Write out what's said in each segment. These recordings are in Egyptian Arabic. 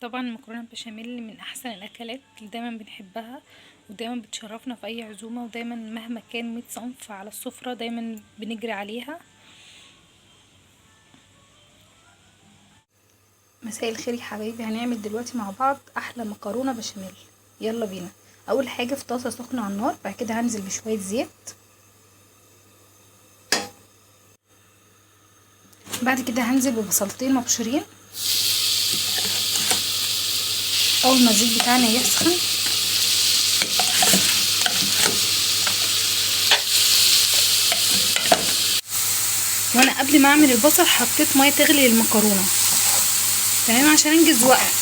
طبعا المكرونه البشاميل من احسن الاكلات اللي دايما بنحبها ودايما بتشرفنا في اي عزومه، ودايما مهما كان 100 صنف على السفره دايما بنجري عليها. مساء الخير يا حبايبي، هنعمل دلوقتي مع بعض احلى مكرونه بشاميل. يلا بينا. اول حاجه في طاسه سخنه على النار، بعد كده هنزل بشويه زيت، بعد كده هنزل ببصلتين مبشورين. اول ما الزيت بتاعنا يسخن وانا قبل ما اعمل البصل حطيت ميه تغلي للمكرونه، تمام، عشان انجز وقت.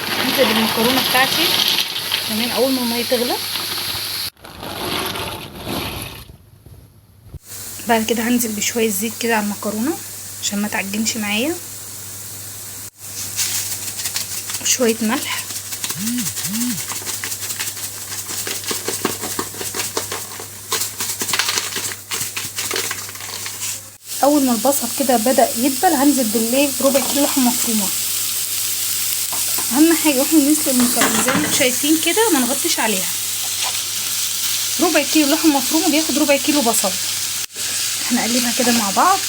هنزل بالمكرونه بتاعتي، تمام، اول ما الميه تغلى. بعد كده هنزل بشويه زيت كده على المكرونه عشان ما تعجنش معايا، وشويه ملح، اول ما البصل كده بدأ يدبل هنزل بالليل ربع كيلو لحمه مفرومه. اهم حاجه واحنا بنسلق المكرونه زي ما انتم شايفين كده ما نغطيش عليها. ربع كيلو لحمه مفرومه بياخد ربع كيلو بصل. هنقلبها كده مع بعض.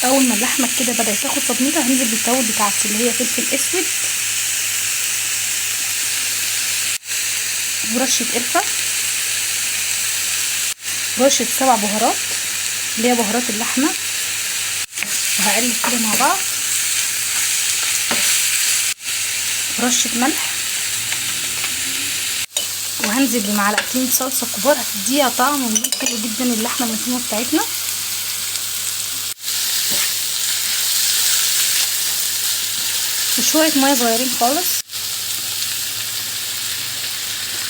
اول ما اللحمه كده بدأت تاخد صدمتها هنزل بالتوابل بتاعتي اللي هي فلفل اسود ورشه قرفه، رشه 7 بهارات اللي هي بهارات اللحمه، وهقلب كده مع بعض، رشه ملح، وهنزل بمعلقتين صلصه كبار هتديها طعم ولون حلو جدا اللحمه المفرومه بتاعتنا. وشويه ميه صغيرين خالص،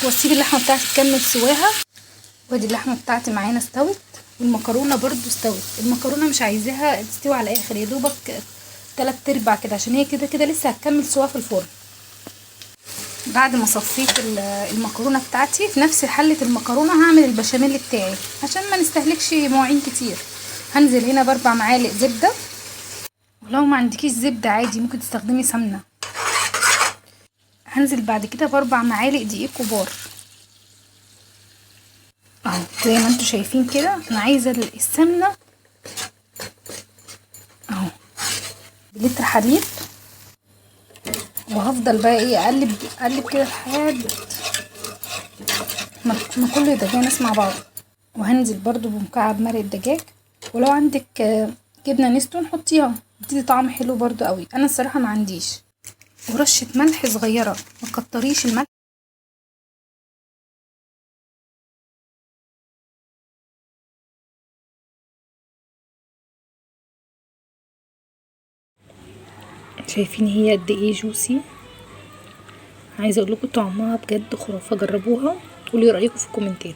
واسيب اللحمه بتاعتي تكمل سواها. وادي اللحمه بتاعتي معانا استوت، والمكرونه برضو استوت. المكرونه مش عايزاها تستوي على الاخر، يا دوبك 3/4 كده، عشان هي كده كده لسه هتكمل سواها في الفرن. بعد ما صفيت المكرونه بتاعتي في نفس حله المكرونه هعمل البشاميل بتاعي عشان ما نستهلكش مواعين كتير. هنزل هنا ب4 معالق زبده، ولو ما عندكيش زبده عادي ممكن تستخدمي سمنه. هنزل بعد كده ب4 معالق دقيق كبار اهو زي ما انتم شايفين كده. انا عايزه السمنه اهو بلتر حليب، وهفضل بقى ايه اقلب اقلب كده لحد ما كله يتجانس مع بعض. وهنزل برضو بمكعب مرق الدجاج، ولو عندك جبنه نستون حطيها، بتدي طعم حلو برضو قوي. انا الصراحه ما عنديش. ورشه ملح صغيره، ما تكتريش الملح. شايفين هي قد ايه جوسي؟ عايزه اقول لكم طعمها بجد خرافه، جربوها قولي رايكم في الكومنتات.